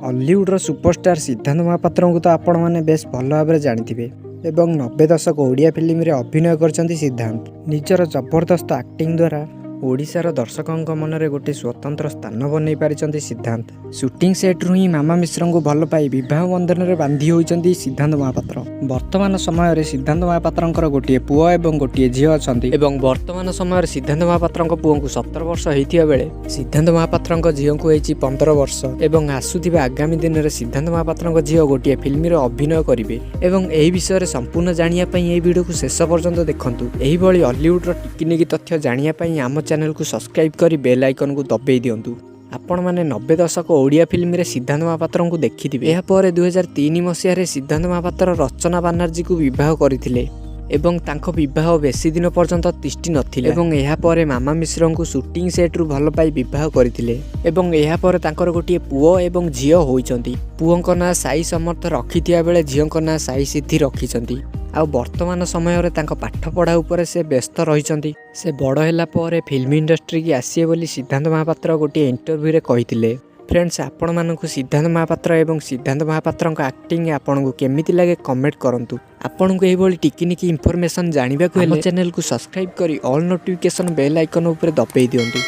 ଅଲିଉଡ଼ର superstar ସିଦ୍ଧାନ୍ତ ମହାପାତ୍ରଙ୍କୁ ତ ଆପଣମାନେ ବେଶ ଭଲ ଭାବରେ ଜାଣିଥିବେ ଏବଂ 90 ଦଶକ ଓଡ଼ିଆ ଫିଲ୍ମରେ ଅଭିନୟ କରିଛନ୍ତି ସିଦ୍ଧାନ୍ତ। ନିଜର ଜବରଦସ୍ତ ଆକ୍ଟିଂ ଦ୍ୱାରା ଓଡ଼ିଶାର ଦର୍ଶକଙ୍କ ମନରେ ଗୋଟିଏ ସ୍ୱତନ୍ତ୍ର ସ୍ଥାନ ବନେଇ ପାରିଛନ୍ତି ସିଦ୍ଧାନ୍ତ। ସୁଟିଂ ସେଟ୍ରୁ ହିଁ ମାମା ମିଶ୍ରଙ୍କୁ ଭଲ ପାଇ ବିବାହ ବନ୍ଧନରେ ବାନ୍ଧି ହୋଇଛନ୍ତି ସିଦ୍ଧାନ୍ତ ମହାପାତ୍ର। ବର୍ତ୍ତମାନ ସମୟରେ ସିଦ୍ଧାନ୍ତ ମହାପାତ୍ରଙ୍କର ଗୋଟିଏ ପୁଅ ଏବଂ ଗୋଟିଏ ଝିଅ ଅଛନ୍ତି ଏବଂ ବର୍ତ୍ତମାନ ସମୟରେ ସିଦ୍ଧାନ୍ତ ମହାପାତ୍ରଙ୍କ ପୁଅଙ୍କୁ 17 ବର୍ଷ ହେଇଥିବା ବେଳେ ସିଦ୍ଧାନ୍ତ ମହାପାତ୍ରଙ୍କ ଝିଅଙ୍କୁ ହେଇଛି 15 ବର୍ଷ ଏବଂ ଆସୁଥିବା ଆଗାମୀ ଦିନରେ ସିଦ୍ଧାନ୍ତ ମହାପାତ୍ରଙ୍କ ଝିଅ ଗୋଟିଏ ଫିଲ୍ମରେ ଅଭିନୟ କରିବେ। ଏବଂ ଏହି ବିଷୟରେ ସମ୍ପୂର୍ଣ୍ଣ ଜାଣିବା ପାଇଁ ଏହି ଭିଡ଼ିଓକୁ ଶେଷ ପର୍ଯ୍ୟନ୍ତ ଦେଖନ୍ତୁ। ଏହିଭଳି ଅଲିଉଡ଼ର ଟିକିନିକି ତଥ୍ୟ ଜାଣିବା ପାଇଁ ଆମ ଚ୍ୟାନେଲକୁ ସବସ୍କ୍ରାଇବ୍ କରି ବେଲ୍ ଆଇକନ୍କୁ ଦବେଇ ଦିଅନ୍ତୁ। ଆପଣମାନେ 90 ଦଶକ ଓଡ଼ିଆ ଫିଲ୍ମରେ ସିଦ୍ଧାନ୍ତ ମହାପାତ୍ରଙ୍କୁ ଦେଖିଥିବେ। ଏହାପରେ 2003 ମସିହାରେ ସିଦ୍ଧାନ୍ତ ମହାପାତ୍ର ରଚନା ବାନାର୍ଜୀକୁ ବିବାହ କରିଥିଲେ ଏବଂ ତାଙ୍କ ବିବାହ ବେଶୀ ଦିନ ପର୍ଯ୍ୟନ୍ତ ତିଷ୍ଠି ନଥିଲା। ଏବଂ ଏହାପରେ ମାମା ମିଶ୍ରଙ୍କୁ ସୁଟିଂ ସେଟ୍ରୁ ଭଲ ପାଇ ବିବାହ କରିଥିଲେ ଏବଂ ଏହାପରେ ତାଙ୍କର ଗୋଟିଏ ପୁଅ ଏବଂ ଝିଅ ହୋଇଛନ୍ତି। ପୁଅଙ୍କ ନାଁ ସାଇ ସମର୍ଥ ରଖିଥିବା ବେଳେ ଝିଅଙ୍କ ନାଁ ସାଇ ସିଦ୍ଧି ରଖିଛନ୍ତି। ଆଉ ବର୍ତ୍ତମାନ ସମୟରେ ତାଙ୍କ ପାଠପଢ଼ା ଉପରେ ସେ ବ୍ୟସ୍ତ ରହିଛନ୍ତି। ସେ ବଡ଼ ହେଲା ପରେ ଫିଲ୍ମ ଇଣ୍ଡଷ୍ଟ୍ରିକି ଆସିବେ ବୋଲି ସିଦ୍ଧାନ୍ତ ମହାପାତ୍ର ଗୋଟିଏ ଇଣ୍ଟରଭ୍ୟୁରେ କହିଥିଲେ। ଫ୍ରେଣ୍ଡସ୍, ଆପଣମାନଙ୍କୁ ସିଦ୍ଧାନ୍ତ ମହାପାତ୍ର ଏବଂ ସିଦ୍ଧାନ୍ତ ମହାପାତ୍ରଙ୍କ ଆକ୍ଟିଂ ଆପଣଙ୍କୁ କେମିତି ଲାଗେ, କମେଣ୍ଟ କରନ୍ତୁ। ଆପଣଙ୍କୁ ଏହିଭଳି ଟିକିନିକି ଇନଫର୍ମେସନ୍ ଜାଣିବାକୁ ହେଲେ ଚ୍ୟାନେଲକୁ ସବସ୍କ୍ରାଇବ୍ କରି ଅଲ୍ ନୋଟିଫିକେସନ୍ ବେଲ୍ ଆଇକନ୍ ଉପରେ ଦବେଇ ଦିଅନ୍ତୁ।